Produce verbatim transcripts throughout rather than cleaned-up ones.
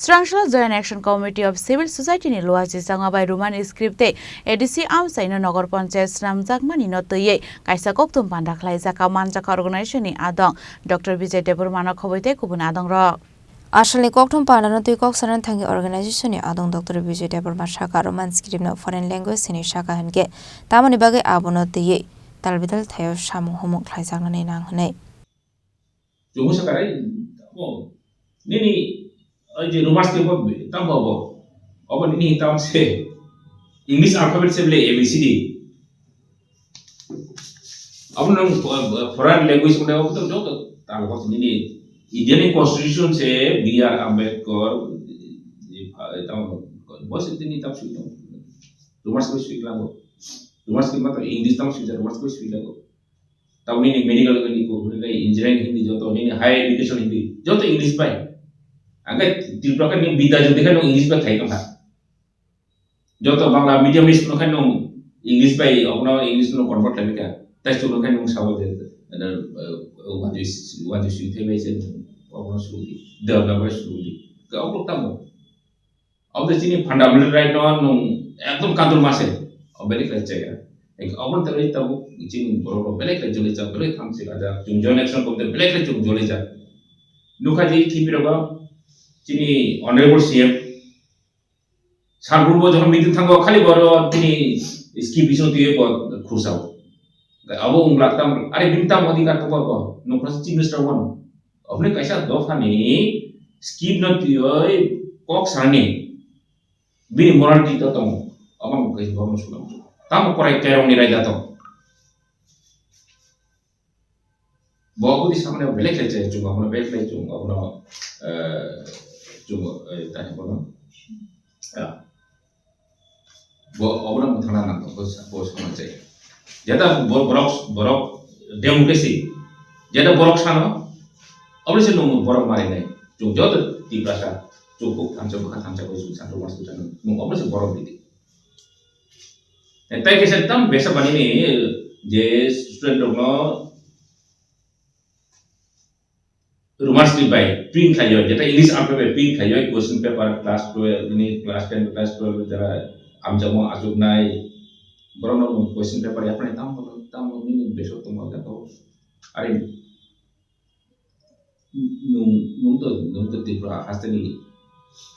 Chwrangsalo Joint Action Committee of Civil Society ni Luachi Changma bai Roman script tei A D C amchaino Nagar Panchayat swnamjakmani no twiwi kaisa kokthum panda khlaijak. A manjakha organization ni adong Doctor Bijay Debbarma no khobwi tei kubun adong rok. Asalni kokthum pandano twi kok sanani thangwi organization ni adong Doctor Bijay Debbarma saka Roman script no foreign language hwnwi saka hinkhe tamoni bagwi abono twiwi talbidal thaio samung humung khlaijaknani nang hwnwi. Chungo saka rai, abo nini oi je Roman script bo tam bo bo. Abo nini tam se English alphabet se bele A B C D. Abo nang, uh, foreign language mo abo to joto tang ko nini Indian constitution se B R Ambedkar, eh, tam bo se tini tam sui tam. Roman script sui lang bo. Roman script ma to English tam sui Roman script sui lang bo. Tamo nini medical ni ko, nini engineering hindi joto, nini higher education hindi joto English bai. Angke Tripura kan ni bida jodi kan English bai khai tongkha. Joto Bangla medium ni school kan nung English bai, obono English no convert lai kha. Tai school kan nung sabo je, ada, eh, wajib, wajib sui thai bai se, obono sui di, da da bai sui di. Ka obo tamo. Obo chini fundamental right no nung ekdom kadul mase. Obo belai khlai chaya. Ek obo tei tabuk chini borok rok belai khlai joli jak, belai thamchi ajak. Chung Joint Action Committee belai khlai chung joli jak. Nukha je khipi rogo chini Honorable C M. Sarbur bo jokhon meeting thango khali boro chini skip bisingo twiwi bo khursao. Abo wng lak tam, are bini tam odhikar tongkha bo, nukha se Chief Minister wano. Oboni kaisa dophani scheme no twiwi kok sanani bini morality to tongo. Omo kaisa bono sulang. Tamo korai kerong ni raida to. Bo oboni samani belai khlai chai chungo, abono belai khlai chungo, abono, eh, chungo, eh, tani bono. Ya. Bo, obono mwthangna nang, bo sa-, bo samani chai. Jeta bo-, borok, borok democracy, jeta borok sano, oboni se nung borok marinai. Chung joto Tiprasa, chung kuk thamsa, bwkha thamsa, bai chung santo mas chung santo, nung oboni se borok bidi. Eh, tai kaisa tam besa bani ni, eh, je student rok no, Roman script bai print khlaiwi, jeta English alphabet bai print khlaiwi, question paper class twelve ni, class ten, class twelve jara amjamo achuknai, borokno question paper yapharnai tamo, tamo nini besok tongma jato. Are nung, nung to, nung to Tripura hasteni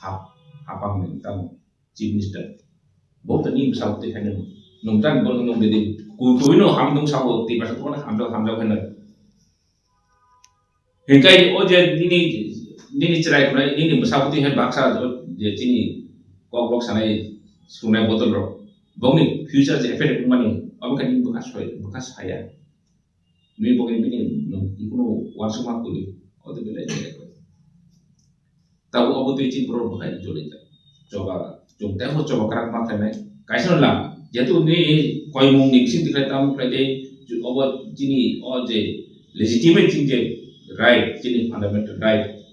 hap, hapang ni tamo. Chief Minister. Bo to nini bwskango twi khaino. Nung tang bo nung bidi. Ku-, kuino ham nung sabo twi basa to hamjak, hamjak khaino. Hinkhe o je nini, nini chwrai khwnai, nini bwskango twi hai baksa je chini kok bok sanai sunai bodol rok. Bongni future je effect wngmani, obo khe nini bwkha soi, bwkha saya. Nini bokni bini nung kuno uansukma kwrwi, o twi belai belai khe. Tabuk obo twi chini borok bwkhai joli jak. Choba, chwng tei bo choba kwrak ma khlainai. Kaisa no lang, jehetu nini koimung ni bising twi khlai tamo khlai tei obo chini o je legitimate chini je right, chini fundamental right,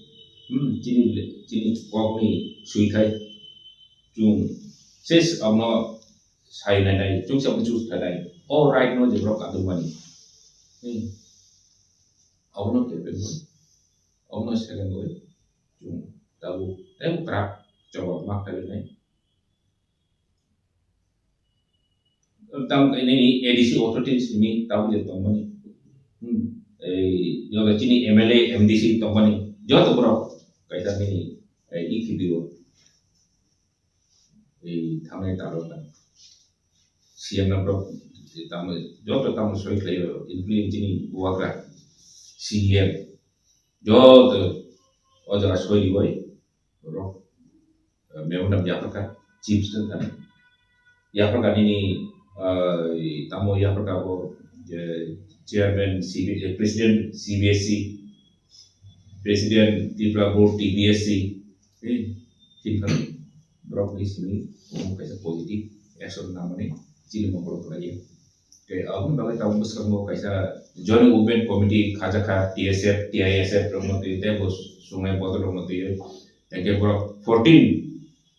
hmm, chini le-, chini kokni swi khai chwng ses abono sai nai nai, chwngsa bo choose khainai. O right no je borok kaduk mani. Hmm. Abono kepengwi, abono selengwi, chwng tabuk tei kwrak choba ma khainai. Tam nini A D C authority simi tabuk je tongmani. Hmm. Ei, joto chini M L A, M D C tongmani. Joto borok kaisa nini, ei, E K P O. Ei thangnai taro na C M no borok tamo joto tamo soi khlai o, including chini bubagra C E M joto o jaga soi riwi borok, eh, memorandum yapharkha chiefs no thani yapharkha nini, eh, tamo yapharkha bo je chairman C B, eh, president C B S E, president Tripura board T B S E, eh, thik kha borok ni simi omo kaisa positive action namani chini mokol khlai ya. Tei aboni bagwi tabuk bwskango kaisa Joint Movement Committee khajakha T S F, T I S F rokno twi tei bo sungnai bodol rokno twi. Tei khe borok fourteen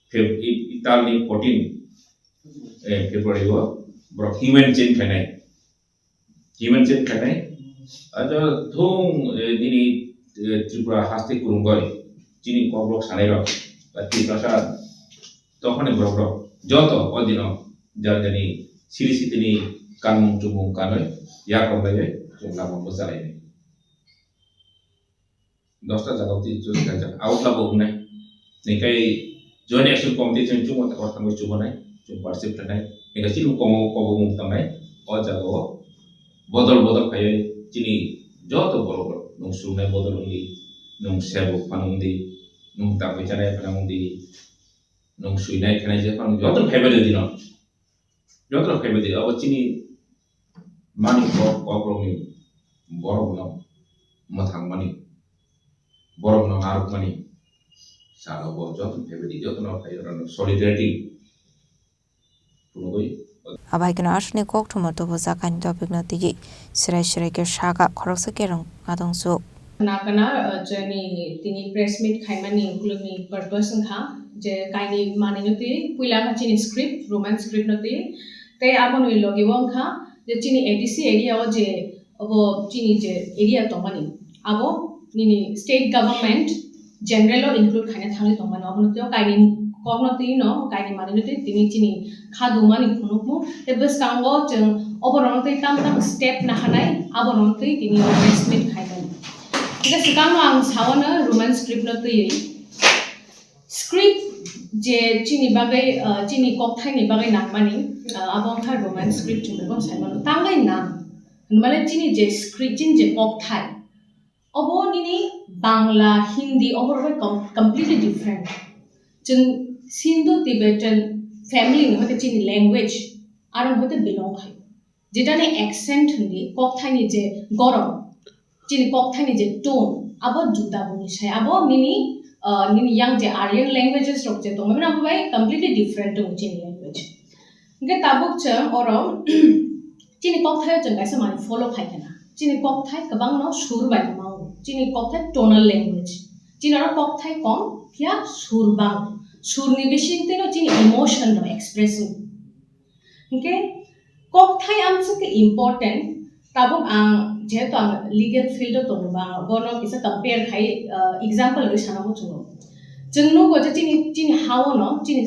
Feb-, i-, i talni fourteen, eh, February o borok human chain khainai. Human chain khainai. Aja thung, eh, nini, eh, Tripura haste kwrwngwi chini kokborok sanairok. Tiprasa dophani borok rok joto o dino jani jani siri sitini kanmung chumung kanwi yakrok laiwi chwng lama bwchalainai. Dosta jaga o twi chwng kaijak out labo wngnai. Hinkhe Joint Action Committee chwng chwngno thangwi chubanai, chwng participate khlainai. Hinkhe chini komo kobo mung tangnai o jaga o bodol bodol khaiwi chini joto borok rok nwng swrwngnai bodol wngdi, nwng sebuk phano wngdi, nwng tabwi chanai phano wngdi, nwng swinai khanai je phano joto phaibai de dino. Joto phaibai de abo chini mani kok kok rokni borok no mwthang mani, borok no narwk mani salo bo joto phaibai de joto no phai rok solidarity phunugwi. Abai keno aswkni kokthumo tubujak ani topikno twiwi srai srai khe saka khoroksa kerong adongsu. Khna khna, uh, jani tini press meet khaimani ukulukni purpose wngkha je kainwi manwino twi puila wngkha chini script, Roman script no twi, tei aboni logi o wngkha je chini A D C area o je obo chini je area tongmani abo nini state government general o include khaina thangwi tongmani, obono tei kaini kokno twi no kaini manwino twi tini chini kha dumani phunukmung tei bwskango chwng oborokno twi tam tam step naharnai aborokno twi tini press meet khaimani. Hingke swkangno ang sawano Roman script no twiwi script je chini bagwi, ah, chini kokthaini bagwi nangmani, ah, abo wngkha Roman script hinwi bo saimano tangwi nang hinmale chini je script chini je kokthai. Obo nini Bangla, Hindi, obo rok bai com-, completely different. Chwng Indo-Tibetan family ni hoite chini language, aro hoite belong khai. Jeta ni accent hindi, kokthaini je gorom, chini kokthaini je tone, abo juda boni sai, abo nini, uh, nini yang je Aryan languages rok je tongmani, abo bai completely different tongo chini language. Hingke tabuk chwng oro chini kokthaio chwng kaisa manwi follow khai khena. Chini kokthai kwbangno sur bai mango. Chini kokthai tonal language. Chini oro kokthai kom phiya sur bang. Surni bisingtwino chini emotion no express wngo. Hingke kokthai amswk khe important. Tabuk ang, jehetu ang legal field o tongo ba, bono kisa compare khai, uh, example rwi sana muchungo. Chwng nugo je chini, chini ha-o no, chini,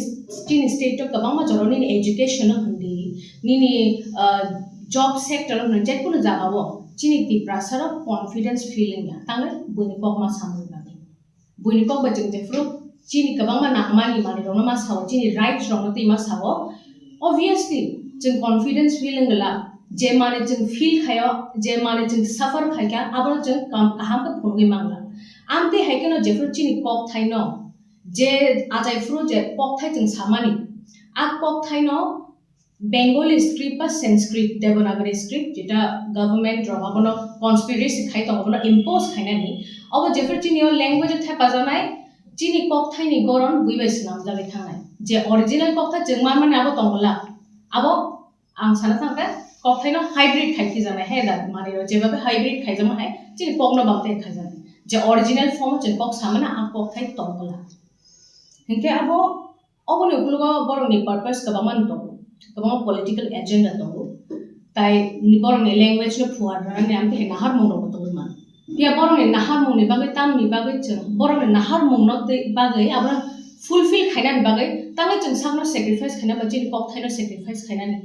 chini state o kwbangma jora nini education o hindi, nini, uh, job sector o hindi, jekunu jaga o chini Tiprasa rok confidence feeling ya, tangwi buini kokma samani bagwi. Buini kok bai chwng jephuru chini kwbangma nangmani manwirokno ma sao, chini rights rokno twi ma sao. Obviously, chwng confidence feel wngla, je manwi chwng feel khaio, je manwi chwng suffer khaikha, abono chwng kam-, kaham khe phunugwi mangla. Amtwi hai kheno jephuru chini kokthaino, je achai phuru je kokthai chwng samani, a kokthaino Bengali script ba Sanskrit, Devanagari script, jeta government rok abono conspiracy khai tongo, abono impose khainani. Obo jephuru chini o language o thepajaknai, chini kokthaini goron bui bai swnamjagwi thangnai. Je original kokthai chwng manmani abo tongla. Abo ang sana thangkha, kokthaino hybrid khai khijaknai, he da, manwi o jebabe hybrid khaijakma hai, chini kokno bangtwi khaijaknai. Je original form o chwng kok samani, a kokthai tongla. Hinkhe abo Oboni ukologo borokni purpose kwbangma tongo, kwbangma political agenda tongo, tai borokni language no phuarnani amtwi hai naharmung rokbo tongwi mano. Phiya borokni naharmungni bagwi tamni bagwi chwng borokni naharmungno twi bagwi abono fulfill khainani bagwi tangwi chwng sakno sacrifice khaina ba chini kokthaino sacrifice khainani.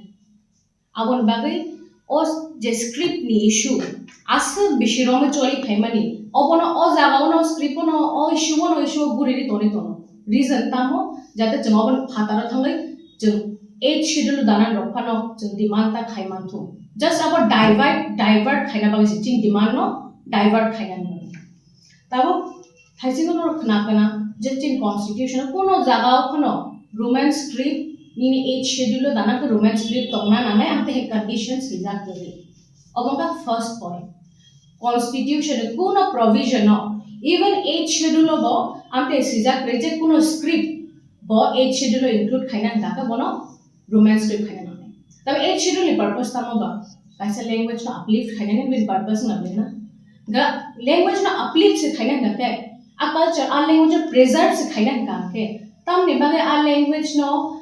Aboni bagwi o je script ni issue aswk bisi romwi choli phaimani, obono o jaga o no script o no o issue o no issue o guri ri toni tono. Reason tamo jate chwng obono phataro thangwi chwng eighth schedule dana rok phano chwng demand ta khai manthu. Just abo divert, divert khaina bagwi se chini demand no divert khainani bagwi. Tabuk Thaisingno norok khna khna je chini constitution o kuno jaga o phano Roman script nini eighth schedule o dana khe Roman script tongna nangnai amtwi hai conditions rijak kwrwi. Obo wngkha first point. Constitution o kuno provision o even eighth schedule o bo amtwi swijak kwrwi je kuno script bo eighth schedule o include khaina hwnkha khe bono Roman script khaina nangnai. Tabi eighth schedule ni purpose tamo ba? Kaisa language no uplift khainani bini purpose wngna bini na. Ga language no uplift se khaina hwnkha khe, a culture, a language no preserve se khaina hwnkha khe, tamni bagwi a language no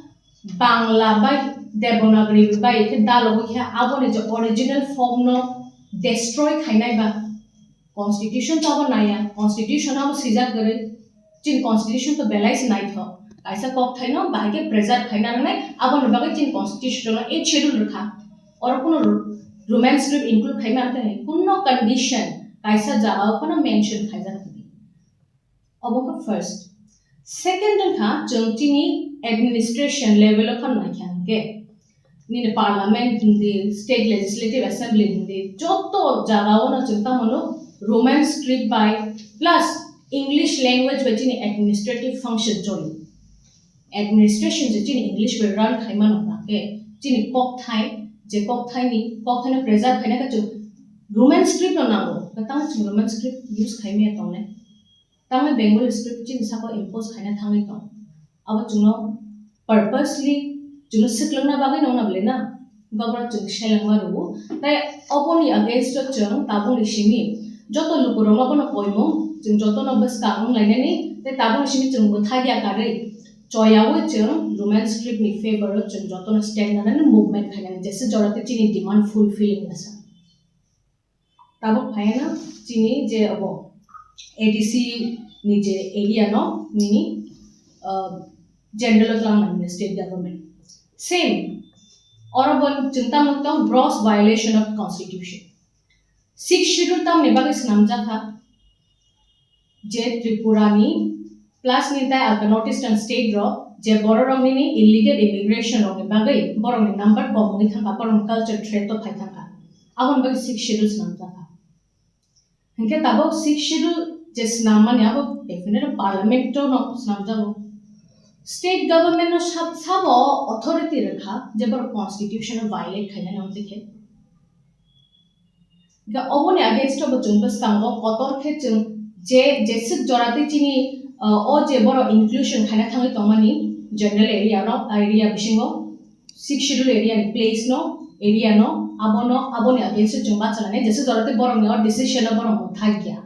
Bangla bai Devanagari bai khe dalogwi khe aboni je original form no destroy khainai ba? Constitution to abo naiya, constitution abo swijak kwrwi. Chini constitution to belai se naithok. Kaisa kokthaino bahai khe preserve khaina nangnai, aboni bagwi chini constitution o eight schedule rwkha. Oro kuno Roman script include khaima tei kuno condition kaisa jagao phano mention khaijak tongdi. Obo khe first. Second wngkha chwng chini administration level o phano naikha hwnkhe nini parliament hindi, state legislative assembly hindi, joto jagao no chwng tamo no Roman script bai plus English language bai chini administrative function choli. Administration je chini English bai run khaimano hwnkhe chini kokthai, je kokthai ni, kokthai no preserve khaina khe chwng Roman script no nango, tamo chwng Roman script use khaimaya tongnai. Tamo Bengali script chini saka impose khaina thangwi tong. Abo chwngno purposely chwngno swklwngna bagwi nongna bwle na. Gobra chwng selengma rwo. Tai oboni against o chwng tabukni simi joto lukurokno bono koimung chwng jotono bwskang wnglainani tei tabukni simi chwng bwthai ya karwi choyaui chwng Roman script ni favor o chwng jotono stand nanani movement khainani jesa jorate chini demand fulfilling asa. Tabuk phaiyano chini je obo A D C ni je area no nini, uh, general o twlang nai state government. Same. Oro bo chwng tamo tong gross violation of constitution. Sixth schedule tamni bagwi swnamjakha je Tripura ni plus ni tai alka North Eastern state rok je bororok nini illegal immigration rokni bagwi borokni number kom wngwi thangkha, borokni culture threat o phai thangkha. Aboni bagwi sixth schedule swnamjakha. Hinkhe tabuk sixth schedule je swnammani abo definitely parliament o no swnamjago. State government no sab-, sabo authority rwkha je borok constitution o violate khainani wngtwi khe. Hinkhe oboni against o bo chwng bwskango kotor khe chwng je jeswk joratwi chini, uh, o je borok inclusion khaina thangwi tongmani general area no, area bisingo sixth schedule area ni place no, area no, abono, aboni against o chwng bachalani jesa jorate borokni o decision no borok mwthai ya.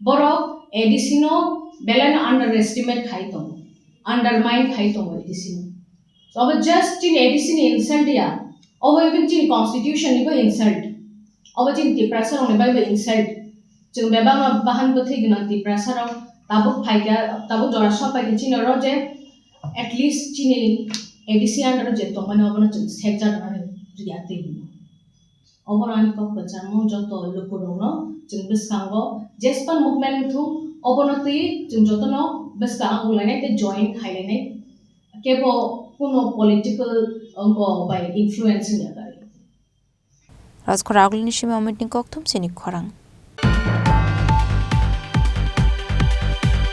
Borok A D C no belai no underestimate khai tongo, undermine khai tongo A D C no. So abo just chini A D C ni insult ya, obo even chini constitution ni bo insult, obo chini Tiprasa rokni bai bo insult. Chwng bebak no bahan bwthai gwnang Tiprasa rok tabuk phaikha, tabuk jora sok paikha chini oro je at least chini A D C under o je tongmani obono chwng sekjak nani riya twi. Obono ani kok kwchangmung joto lukurokno chwng bwskango jespan movement wngthung obono twi chwng jotono bwskang ang wnglainai tei join khailainai kebo kuno political wngkha bai influence wngya kari. Rajkhor agulini simi omitni kokthum chini khorang.